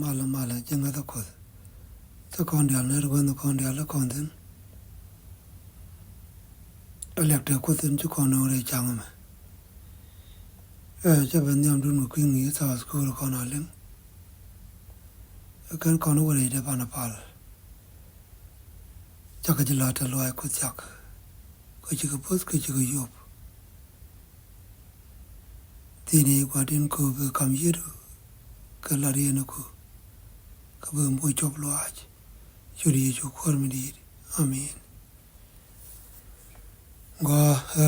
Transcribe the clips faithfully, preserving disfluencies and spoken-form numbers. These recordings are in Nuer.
Malä malä ji̱ ŋäthä Kuoth. Thil kɔn diaal nɛr guänh kɔn diaal kɔn thi̱n. Ɛ liak te Kuoth in ci kɔn no̱o̱ŋ rɛy ca̱ŋ ɛmɛ. Ɛ cä ben nhiamdun kɛ kui̱ ŋi̱i̱c Sabbath School kɔn a liŋ. Ɛ kɛn kɔn wä rɛy dee pan a pal. Cakɛ ji̱ la̱t te luaac Kuoth cak. Kɛ cikɛ poth kɛ cikɛ yop. Thi̱n i̱ Gua̱di̱n, kɛ bi kam yiëëdu kɛ lat yɛn ku kɛ bi moc cop luaac. Ciöt Yecu Kuäär mi di̱i̱t. Amin. Gɔaa, ɛ,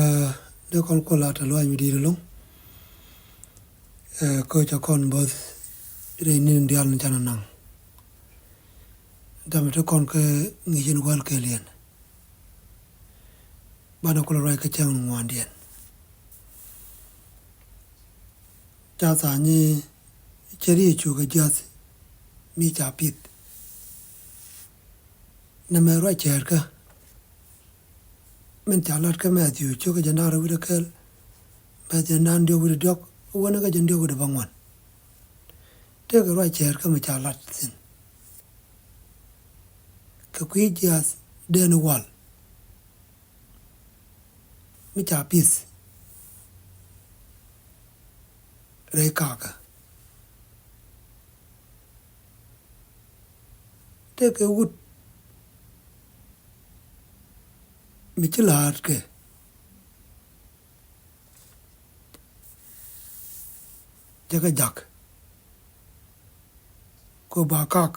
dee kɔn Kuoth lat te luaac mi di̱i̱t ɛlɔ̱ŋ. Ɛ, kä cɛ kɔn bo̱th rɛy ni̱n diaal ni canɛ naŋ. Dämɛ te kɔn kɛ ŋi̱i̱c in wäl kɛɛliɛn. Banɛ kulɛ ruac kä cäŋ ŋuandiɛn. Ca tha̱a̱ŋ i̱ cɛ ri cu kɛ jiath mi ca pith. Nɛmɛ ruac cɛɛtkä. Min ca lat kä Mɛthiu cio̱k kɛ jɛn da̱ŋ rɛw wi̱cdɛ kɛl. Mɛthiu da̱ŋ diɔ̱k wi̱cdɛ diɔ̱k. Wäni kä jɛn diɔ̱k wi̱cdɛ bäŋuan. Tëëkɛ ruac cɛɛtkä mi ca lat thi̱n. Kɛ kui̱ jiath dee ni wal. Mi ca pith rɛy kakä. Tëëkɛ wut mi ci la̱a̱tkɛ. Cɛ kɛ jak. Kɛ ba kak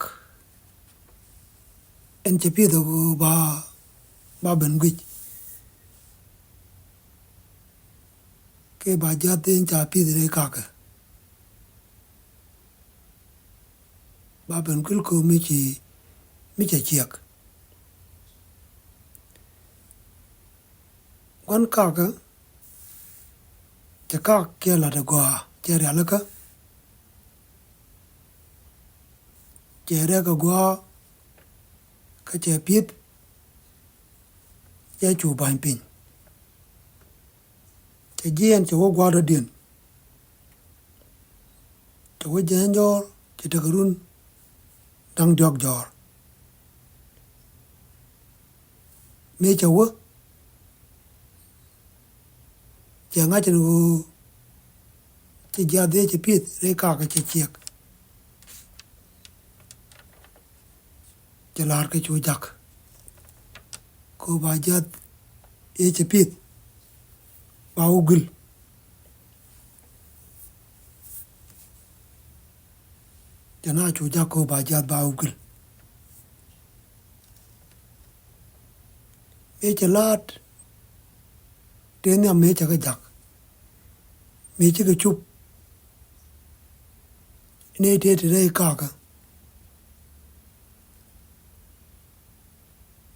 ɛn cɛ pith kɛ ba, ba ben guic. Kɛ ba jiath in ca pith rɛy kakä. Ba ben guil kɛ mi ci, mi cɛ ciɛk. Gua̱n kakä cɛ kak kiɛ la̱t ɛ gɔaa cɛ rialikä. Cɛ rɛk ɛ gɔaa kä cɛ pi̱eth. Cɛ cu ba̱ny piny. Cɛ jiɛɛn cɛ wä gua̱a̱r dɔ̱diɛn. Cɛ wä jiɛɛn jɔɔr cɛ tekɛ run da̱ŋ diɔ̱k jɔɔr. Mëë cɛ wä cɛ ŋa̱c ɛn ɣöö cɛ jiath dhieec cɛ pi̱eth rɛy kakä cɛ ciɛk. Cɛ la̱r kɛ cu jak. Kɛ ɣöö ba jiath ëë cɛ pi̱eth ba wä guil. Cɛ na cu jak kɛ ɣöö ba jiath ba wä guil. Mëë cɛ la̱a̱t tëë nhiam mëë cɛ kɛ jak. Mëë cikɛ cup. Nɛy tëë te rɛy kakä.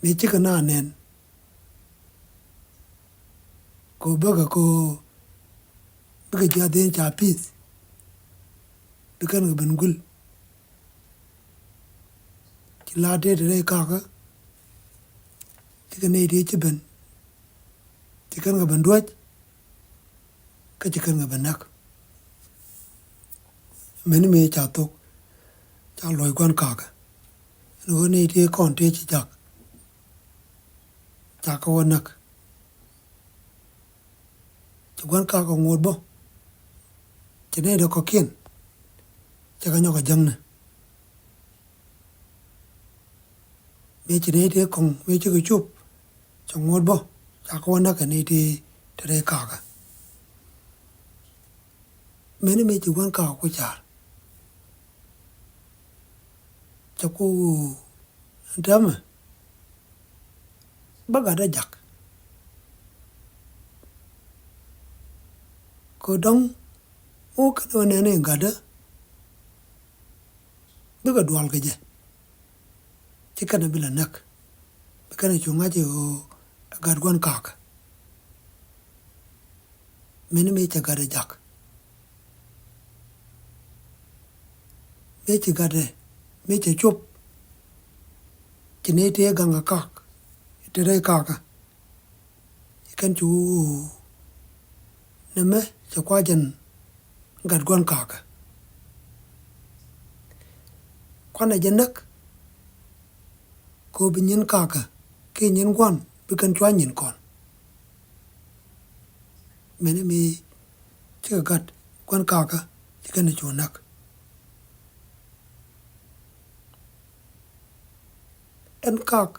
Mëë cikɛ na nɛn. Kɛ ɣöö bäkɛ kɛ ɣöö bikɛ jiath in ca pi̱th. Bi kɛn kɛ ben guil. Ci la̱a̱t tëë te rɛy kakä. Cikɛ nɛy tëë ci ben. Ci kɛn kɛ ben duäc. Kä ci kɛn kɛ ben näk. Mɛni mëë ca thok ca luɔc gua̱n kakä. Ɛn ɣöö nɛy tëë kɔn tëë ci jak. Ca kɛ wä näk. Ci gua̱n kakä ŋuɔ̱t bä. Ci nɛy dee kɔ̱kiɛn. Cɛ kɛ nyɔk kɛ jäŋni. Mëë ci nɛy tëë kɔŋ mëë cikɛ cup. Cɛ ŋuɔ̱t bä ca kɛ wä näk kɛ nɛy tëë te rɛy kakä. Mɛni mëë ci gua̱n kakä ku car. Cɛ ku ɛn täämɛ bä gatdä jak. Kɛ dɔ̱ŋ wä kɛn ɣöö nɛn in gatdä bikɛ dual kɛ jɛ. Ci kɛn bi lɛ näk. Bi kɛn cu ŋa̱c i̱ ɣöö ɛ gat gua̱n kakä. Mɛni mëë cɛ gatdɛ jak. Mëë ci gatdɛ mëë cɛ cop. Ci nɛy tëë gaŋ kɛ kak te rɛy kakä. Ci kɛn cu nɛmɛ cɛ kua̱c ɛn gat gua̱n kakä. Banɛ jɛ näk. Kɛ ɣöö bi nyin kakä kiɛ nyin gua̱n bi kɛn cua nyin kɔn. Mɛni mi cikɛ gat gua̱n kakä ci kɛn cu näk. Ɛn kak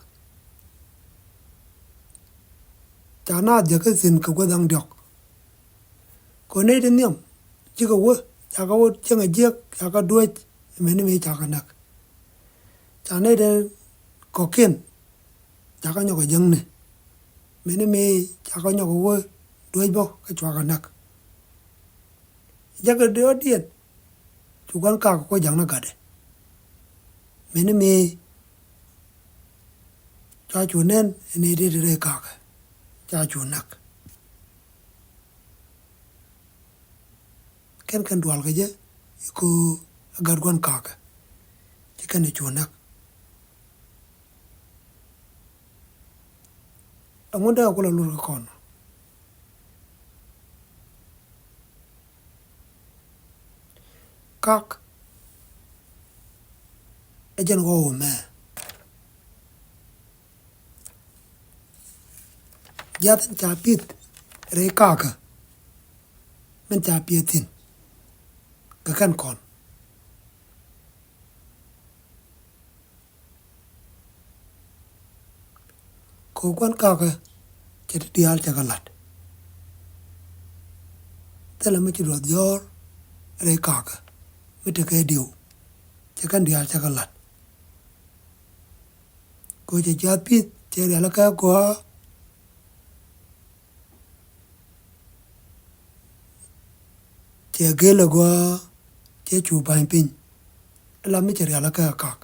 ca naath jäkä thi̱n kɛ gua̱th da̱ŋ diɔ̱k. Kɛ ɣöö nɛy ti nhiam cikɛ wä, cakɛ wä cieŋ a jiäk, cakɛ duäc, mɛni mi cakɛ näk. Ca nɛy ti kɔ̱kiɛn cakɛ nyɔk a jäŋni. Mɛni mi cakɛ nyɔk a wä duäc bä kä cuakɛ näk. Jäkä diɔ̱ɔ̱kdiɛn cu gua̱n kakä kuɔ ja̱ŋ ni gatdɛ. Mɛni mi cua cu nɛn ni ti ti rɛy kakä ca cu näk. Kɛn kɛn dual kɛ jɛ i̱ ko̱ gat gua̱n kakä ci kɛn cu näk. Ɛŋu dee kulɛ lur kɛ kɔn? Kak ɛ jɛn ɣɔw mɛ. Jiath in ca pi̱th rɛy kakä min ca pi̱eth thi̱n kɛ kɛn kɔn. Kɛ ɣöö gua̱n kakä cɛ ti diaal cɛ kɛ la̱t. Thilɛ mi ci duɔth jɔ̱ɔ̱r rɛy kakä mi tekɛ diw cɛ kɛn diaal cɛ kɛ la̱t. Kɛ ɣöö cɛ jiath pi̱th cɛ rialikä gɔaa. Cɛ gel a gɔaa cɛ cu ba̱ny piny. Ila mi cɛ rialikä kak.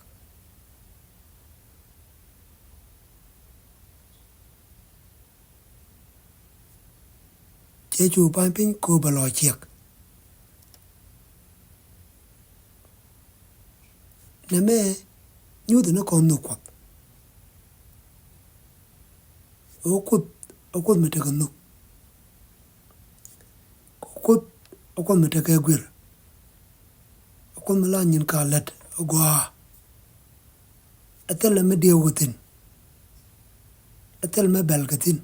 Cɛ cu ba̱ny piny kɛ ɣöö bɛ lɔ ciɛk. Nɛmɛ nyuuth ni kɔn nhök Kuɔth. Ɛ Kuoth, ɛ Kuoth mi tekɛ nhök. Kuoth, ɛ Kuoth mi tekɛ guir. Ɛ Kuoth mi la nyin ka lät ɛ gɔaa. Ɛ thilɛ mi diɛw kɛ thi̱n. Ɛ thilɛ mi bɛl kɛ thi̱n.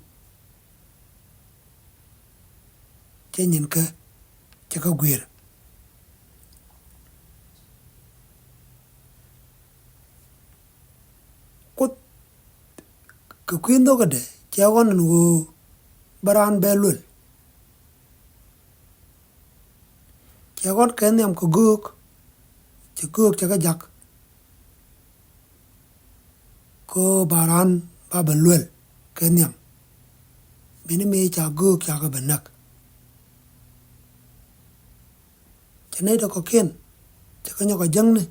Cɛ nyin kä cɛ kä guir. Kuoth kɛ kui̱ nhökädɛ cɛ ɣɔn ɛn ɣöö bä raan bɛ luel. Cɛ ɣɔn kɛ nhiam kɛ göök, cɛ göök cɛ kɛ jak. Kɛ ɣöö ba raan ba bɛ luel kɛ nhiam. Mɛni mëë ca göök ca kɛ bɛ näk. Cɛ nɛy tɔ̱ kɔ̱kiɛn cɛ kɛ nyɔk a jäŋni.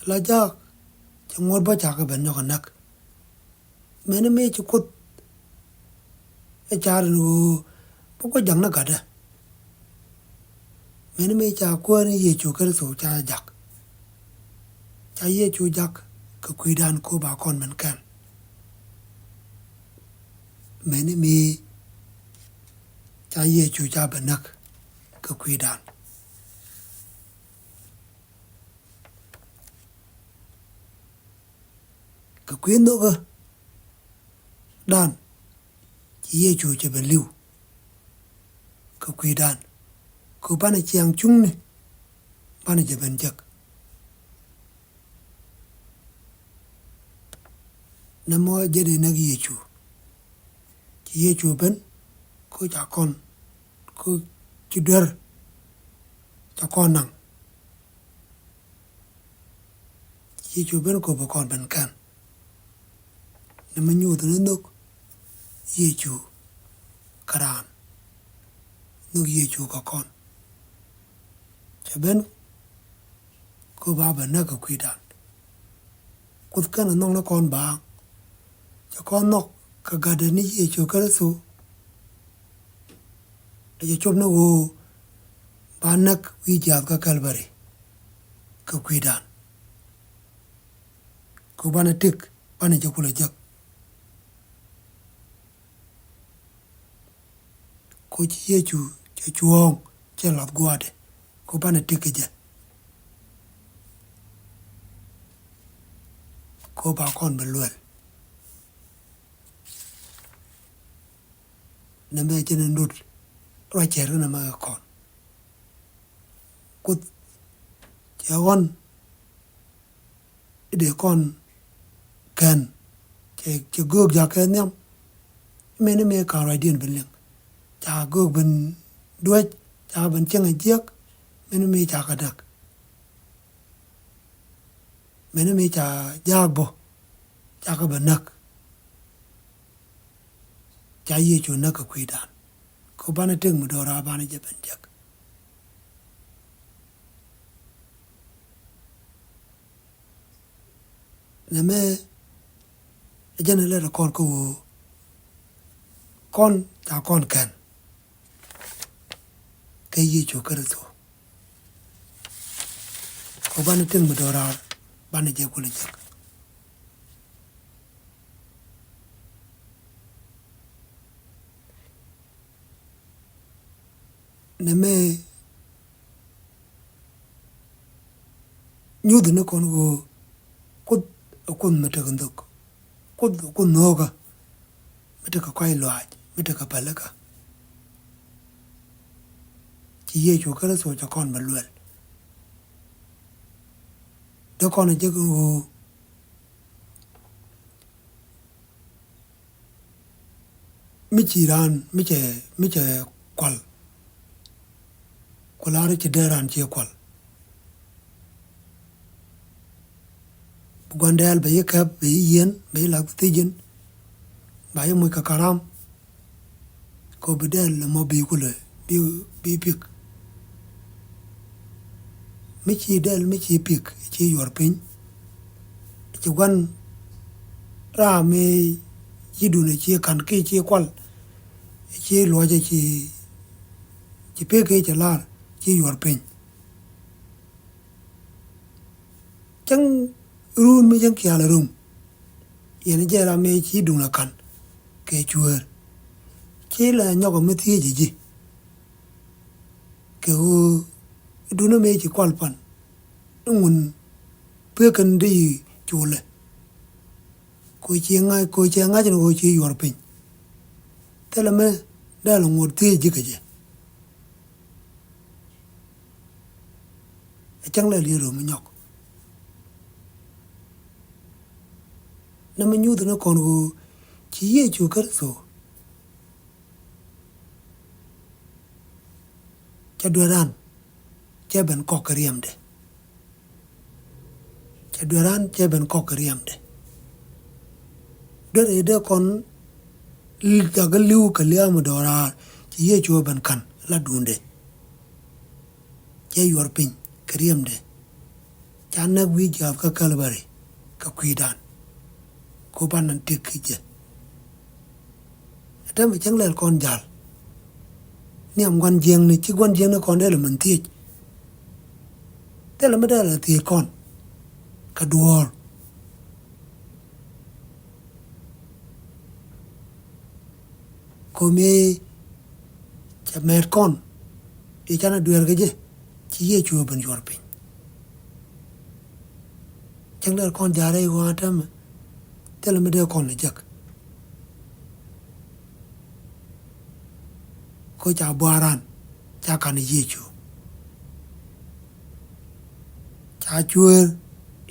La jaak cɛ ŋuɔ̱t bä ca kɛ ben nyɔk a näk. Mɛni mëë ci Kuoth ɛ car ɛn ɣöö bä kuɔ jak ni gatdä. Mɛni mëë ca Kuäär ni Yecu Kritho ca jak. Ca Yecu jak kɛ kui̱dan kɛ ɣöö ba kɔn ben kɛn. Mɛni mëë ca Yecu ca ben näk kɛ kui̱dan. Kɛ kui̱ nhökä dan ci Yecu cɛ ben li̱w kɛ kui̱dan. Kɛ ɣöö banɛ ciaŋ cuŋni banɛ jɛ ben jek. Nɛmɔ jɛn in näk Yecu. Ci Yecu ben kä ca kɔn, kä ci duer ca kɔn naŋ. Ci Yecu ben kä bɛ kɔn ben kɛn. Nɛmɛ nyuuth ni nhök Yecu kä raan. Nhök Yecu kä kɔn. Cɛ ben kä ba bɛ näk kɛ kui̱dan. Kuoth kɛn a nhɔk ni kɔn baaŋ. Cɛ kɔn nhɔk kɛ gatdɛ ni Yecu Kritho. Ɛ cɛ cop ni ɣöö ba näk wi̱i̱ jiaath kä Kalbari kɛ kui̱dan. Kɛ ɣöö banɛ tëk banɛ jɛ kulɛ jek. Kɛ ɣöö ci Yecu cɛ cuɔ̱ɔ̱ŋ cɛ lath gua̱a̱thdɛ kɛ ɣöö banɛ tëk kɛ jɛ. kɛ ɣöö ba kɔn bɛ luɛl. Nɛmɛ /cɛ ni ŋot ruac cɛɛr kä nɛmɛ kɛ kɔn. Kuoth cɛ ɣɔ̱n i̱ dee kɔn kɛn, cɛ, cɛ göök jakä nhiam. Mëni mëë /ka̱n ruacdiɛn ben liŋ. Ca göök ben duäc, ca ben cieŋ a jiäk. Mëni mëë ca kɛ näk. Mëni mëë ca jaak bä, ca kɛ bä näk. Ca Yecu näk kɛ kui̱dan. Kɛ ɣöö banɛ tëk mi do̱raar banɛ jɛ ben jek. Nɛmɛ ɛ jɛn ɛ lät ɛ kɔn kɛ ɣöö kɔn ca kɔn kɛn kɛ Yecu Kritho. Kɛ ɣöö banɛ tëk mi do̱raar banɛ jɛ kulɛ jek. Nɛmɛ nyuthɛ ni kɔn ɣöö Kuoth ɛ Kuoth mi tekɛ nhök. Kuoth ɛ Kuoth nhökä mi tekɛ kɔ̱a̱c lɔaac, mi tekɛ pälikä. Ci Yecu Kritho cɛ kɔn bɛ luɛl. Dee kɔn a jek ɣöö mi ci raan mi cɛ, mi cɛ kual, ku la̱r ci dee raan ci kual. Bi gua̱n dɛɛl bɛ yi kɛp, bɛ yi yiɛn, bɛ yi lak thiec ji̱n, ba yi muc kɛ karam. Kɛ ɣöö bi dɛl ɛmɔ bi kulɛ bi, bi pik. Mi ci dɛl mi ci pik ci yuɔr piny. Ci gua̱n ram mi ci dun ci ka̱n ki ci kual, ci luɔcɛ ci, ci pek ki ci lar ci yuɔr piny. Cäŋ run mi cäŋ kial rum. Yɛn jɛ ram mëë ci duŋ la ka̱n kɛ cuëër. Ci la nyɔk mi thiec ji̱ kɛ ɣöö duŋ mëë ci kual pan ni ŋun pek kɛn dee yi culɛ. Kɛ ɣöö ci ŋa̱c, kɛ ɣöö ci ŋa̱c ni ɣöö ci yuɔr piny. Thilɛ mi dee la ŋot thiec ji̱ kɛ jɛ. Ɛ cäŋ lɛl yɛn röm mi nyɔk. Nɛmɛ nyuuth ni kɔn ɣöö ci Yecu Kritho cɛ dueran cɛ ben kɔk kɛ riɛmdɛ. Cɛ dueran cɛ ben kɔk kɛ riɛmdɛ. Duer i̱ dee kɔn li-, jakä li̱w kɛ lia̱a̱ mi do̱raar ci Yecu ben ka̱n la duundɛ. Cɛ yuɔr piny kɛ riɛmdɛ. Ca näk wi̱i̱ jiaath kä Kalvari kɛ kui̱dan. Kɛ ɣöö banɛ tëk ki jɛ. Ɛ täämɛ cäŋ lɛl kɔn jal. Nhiam gua̱n jiäkni, ci gua̱n jiäkni kɔn dee lɛ min thiec. Thilɛ mi dee lɛ thiec kɔn kɛ duɔ̱ɔ̱r. Kɛ ɣöö mëë cɛ mɛt kɔn i̱ canɛ dueer kɛ jɛ, ci Yecu ben yuɔr piny. Cäŋ lɛl kɔn jal rɛy ɣɔaa täämɛ, thilɛ mi dee kɔn lɛ jek. Kɛ ɣöö ca buaaran ca ka̱n Yecu. Ca cuëër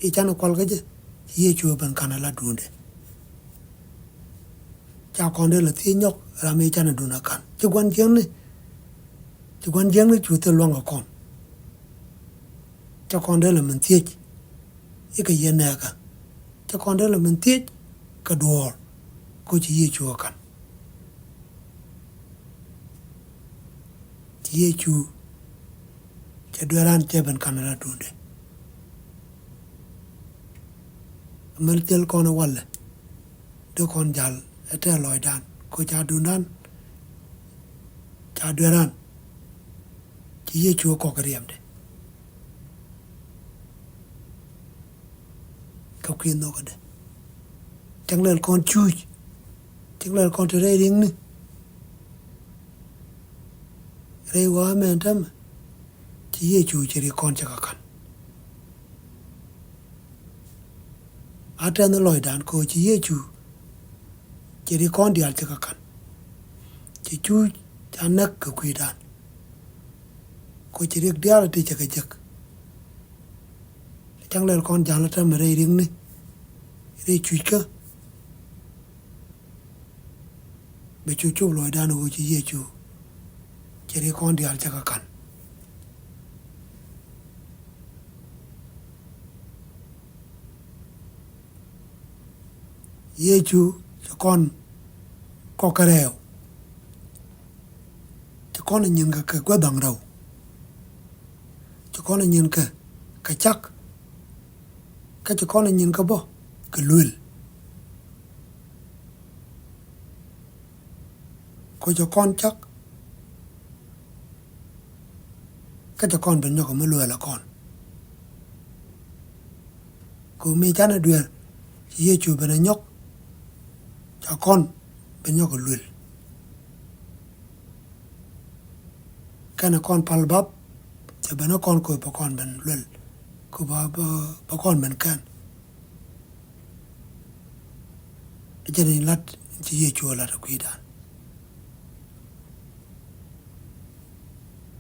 i̱ canɛ kual kä jɛ, ci Yecu ben ka̱n ala duundɛ. Ca kɔn dee lɛ thiec nyɔk ram i̱ canɛ duundɛ ka̱n. Ci gua̱n jiäkni, ci gua̱n jiäkni cu thil lua̱ŋ kɛ kɔn. Ca kɔn dee lɛ min thiec i̱ kɛ yɛn nɛɛkä. Ca kɔn dee lɛ min thiec kɛ duɔ̱ɔ̱r. Kɛ ɣöö ci Yecu ɛ ka̱n. Ci Yecu cɛ dueran cɛ ben ka̱n ala duundɛ. Amäl thil kɔn ɛ walɛ dee kɔn jal ɛ tɛɛ lɔcdan kɛ ɣöö ca duundan, ca dueran ci Yecu ɛ kɔk kɛ riɛmdɛ. Kɛ kui̱ nhɔkädɛ. Cäŋ lɛl kɔn cuuc. Cäŋ lɛl kɔn te rɛy ri̱ŋni. Rɛy ɣɔaa mɛn täämɛ, ci Yecu cɛ ri kɔn cɛ kɛ ka̱n. A tɛn lɔcdan kɛ ɣöö ci Yecu, ci riɛk kɔn diaal cɛ kɛ ka̱n. Ci cuuc ca näk kɛ kui̱dan. Kɛ ɣöö ci riɛk diaal ti cɛ kɛ jek. Cäŋ lɛl kɔn ja̱l täämɛ rɛy riɛkni, rɛy cuuckä. Bɛ cu cop lɔcdan ɣöö ci Yecu, ci riɛk kɔn diaal cɛ kɛ ka̱n. Yecu ci kɔn kɔk kɛ rɛɛw. Ci kɔn a nyinkɛ kɛ gua̱th da̱ŋ rɛw. Ci kɔn a nyinkɛ kɛ cak. Kä ci kɔn a nyinkɛ bä kɛ luël. Kɛ ɣöö cɛ kɔn cak, kä cɛ kɔn ben nyɔk mi luɛɛl ɛ kɔn. Kɛ ɣöö mëë canɛ dueer, ci Yecu ben ɛ nyɔk, ca kɔn ben nyɔk ɛ luël. Kɛnɛ kɔn pal bap, cɛ ben ɛ kɔn kɛ ɣöö bɛ kɔn ben luɛl, kɛ ɣöö bɛ, bɛ, bɛ kɔn ben kɛn. Ɛ jɛn in lat in ci Yecu ɛ lat ɛ kui̱dan.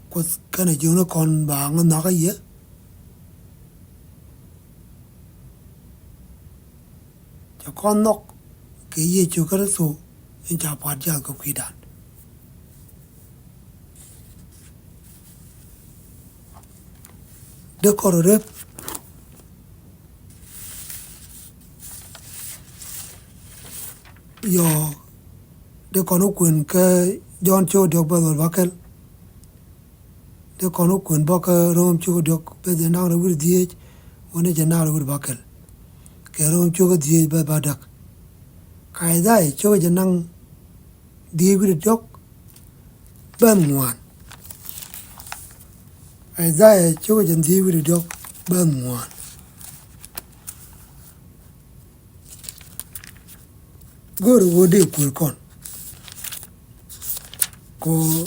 Kuoth kɛnɛ jiökni kɔn ba ŋä nhɔakä yɛ. Cɛ kɔn nhɔk kɛ Yecu Kritho in ca pua̱t jiath kɛ kui̱dan. Dee kɔn rɔ rep. Yɔ, dee kɔn wä kuën kä Jɔ̱ɔ̱n cio̱k diɔ̱k bäth wäl bäkɛl. Dee kɔn wä kuën bä kä Rom cio̱k diɔ̱k bäth jɛ naŋ rɛw wi̱cdɛ dhieec, wä ni jɛ naŋ rɛw wi̱cdɛ bäkɛl. Kɛ Rom cio̱k dhieec bäth bädäk. Kä Ithaya cio̱k jɛ naŋ dhieec wi̱cdɛ diɔ̱k bäth ŋuan. Ithaya cio̱k jɛ dhieec wi̱cdɛ diɔ̱k bäth ŋuan. Go̱o̱rɛ ɣöö dee kuël kɔn. Kɛ ɣöö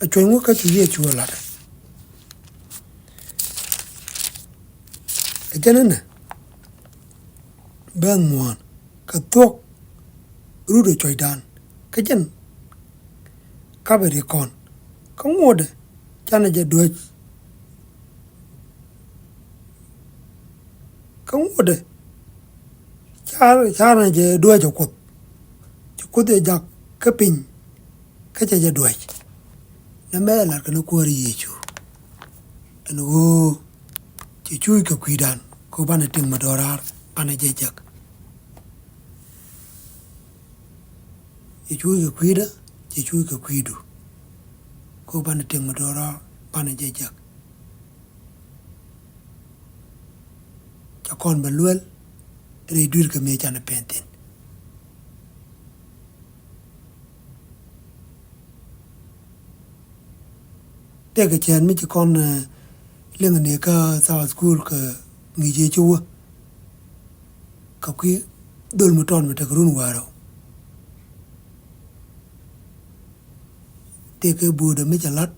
ɛ cuɔ̱ny wä kä ci Yecu ɛ lat. Ɛ jɛn ɛnɛ bäth ŋuan kɛ thuɔ̱k rut ɛ cuɔ̱cdan kä jɛn kapɛ ri kɔn. Kä ŋuɔ̱tdɛ canɛ jɛ duäc. Kä ŋuɔ̱tdɛ car, carnɛ jɛ duäc ɛ Kuoth. Ci Kuoth jɛ jak kä piny kä cɛ jɛ duäc. Nɛmɛ ɛ lat kɛn Kuäär Yecu ɛn ɣöö ci cuuc kɛ kui̱dan kɛ ɣöö banɛ tiŋ mi do̱raar banɛ jɛ jek. Ci cuuc kɛ kui̱dä, ci cuuc kɛ kui̱du. Kɛ ɣöö banɛ tiŋ mi do̱raar banɛ jɛ jek. Ca kɔn bɛ luɛl rɛy dui̱r kɛ mëë canɛ pɛn thi̱n. Tëëkɛ cɛɛn mi ci kɔn, eh, liŋ ni kä Sabbath School kɛ ŋi̱i̱c ëë ci wä. Kɛ kui̱ dhol mi tɔt mi tekɛ run wäl rɛw. Tëëkɛ bo̱o̱dɛ mi cɛ la̱t.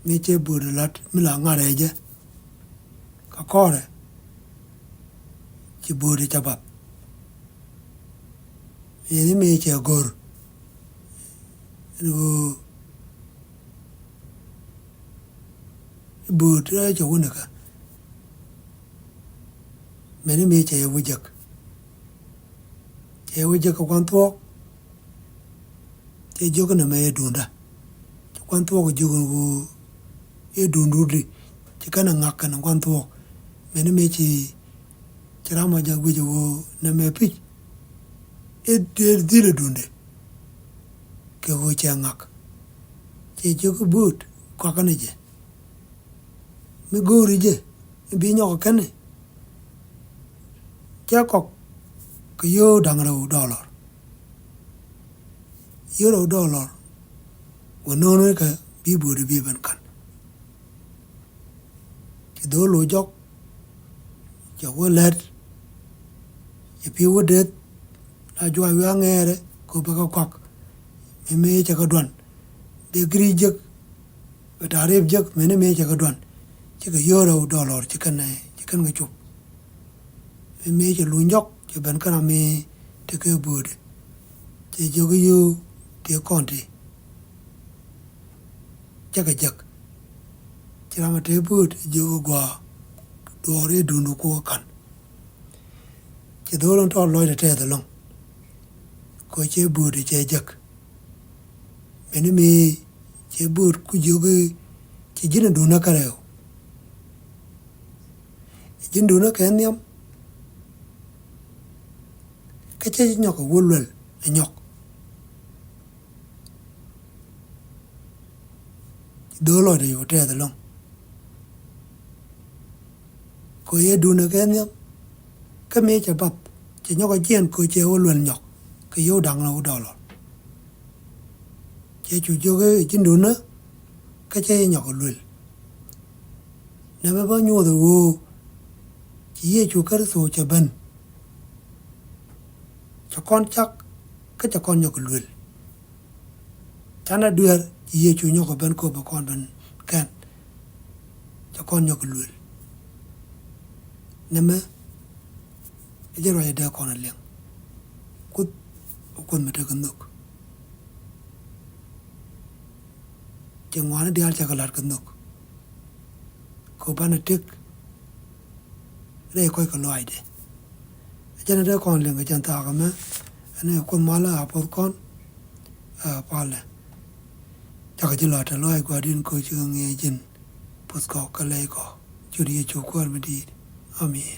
Mi cɛ bo̱o̱dɛ la̱t mi la ŋa̱rɛ jɛ. Kä kɔrɛ ci bo̱o̱dɛ cɛ bath. Yɛn mi cɛ go̱r. Ɛn ɣöö bo̱o̱dɛ cɛ wä ni kä. Mɛni mi cɛ yɛ wä jek. Cɛ yɛ wä jek kɛ gua̱n thuɔ̱k. Cɛ jiök nɛmɛ i̱ duundä. Ci gua̱n thuɔ̱k jiök ɛn ɣöö i̱ duundun di. Ci kɛn ɛ ŋak kɛn gua̱n thuɔ̱k. Mɛni mi ci, ci ram a jak guic ɛ ɣöö nɛmɛ pi̱c. I̱ dee dhil ɛ duundɛ. Kɛ ɣöö cɛ ŋak. Cɛ jiök i̱ bo̱o̱t kɔakɛ ni jɛ. Mi go̱o̱ri jɛ i̱ bi nyɔk kɛn i̱ cɛ kɔk kɛ yio̱w da̱ŋ rɛw dɔlɔr. Yio̱w rɛw dɔlɔr wä no̱o̱ŋ kɛ bi bo̱o̱ri bi ben ka̱n. Ci dho̱o̱l lo̱c jɔk, cɛ wä lɛt, cɛ pi̱i̱ wä deth, la juac wi̱i̱ aŋɛɛrɛ kɛ ɣöö bɛ kɛ kɔak. Mëë mëë cɛ kɛ duan, bɛ giric jek, bɛ ta̱a̱ riep jek, mëë ni mëë cɛ kɛ duan. Cikɛ yio̱w rɛw dɔlɔr ci kɛn, ci kɛn kɛ cop. Mi mëë cɛ luny jɔk cɛ ben kä ram mi tekɛ bööt. Cɛ jiök i̱ yio̱w tëë kɔn ti cɛ kɛ jek. Ci ram a tëë bööt jiök i̱ gua̱a̱ duɔɔr i̱ duundu kuɔ ka̱n. Ci dho̱o̱l in tɔɔr lɔcdɛ tɛth ɛlɔ̱ŋ. Kɛ cɛ bööt cɛ jek. Mɛni mëë cɛ bööt ku jiök i̱ ci ji̱n a duundä kärɛw. Ji̱n duundä kɛ nhiam. Kä cä ji̱ nyɔk kɛ wä luɛl ɛ nyɔk. Ci dho̱o̱l lɔcdɛ yo̱o̱ tɛth ɛlɔ̱ŋ. Kɛ yɛ duundä kɛ nhiam. Kä mëë cɛ bath cɛ nyɔk a jiɛn kɛ cɛ wä luɛl nyɔk kɛ yio̱w da̱ŋ ni wä dɔlɔ. Cɛ cu jiök i̱ ji̱n duundä kä cä ji̱ nyɔk kɛ luɛl. Nɛmɛ bä nyuɔth ɛ ɣöö ci Yecu Kritho cɛ ben. Cɛ kɔn cak kä cɛ kɔn nyɔk kɛ luel. Canɛ dueer ci Yecu nyɔk kɛ ben köp ɛ kɔn ben kɛn. Cɛ kɔn nyɔk kɛ luel. Nɛmɛ ɛ jɛ ruac ɛ dee kɔn ɛ liɛŋ. Kuoth, Kuoth mi tekɛ nhök. Cɛ ŋuani diaal cɛ kɛ la̱t kɛ nhök. Kɛ banɛ tëk rɛy kɔc kɛ lɔaacdɛ. Ɛ jɛn ɛ dee kɔn liŋ kɛ jɛn thaak ɛmɛ. Ɛn ɛ Kuoth malä a puɔth kɔn. Ɛ palɛ. Cakɛ ji̱ la̱t ɛ lɔaac Gua̱di̱n kɛ cikɛ ŋi̱eec ji̱n puɔth kɔ kɛ lɛy kɔ. Ciöt Yecu Kuäär mi di̱i̱t. Amin.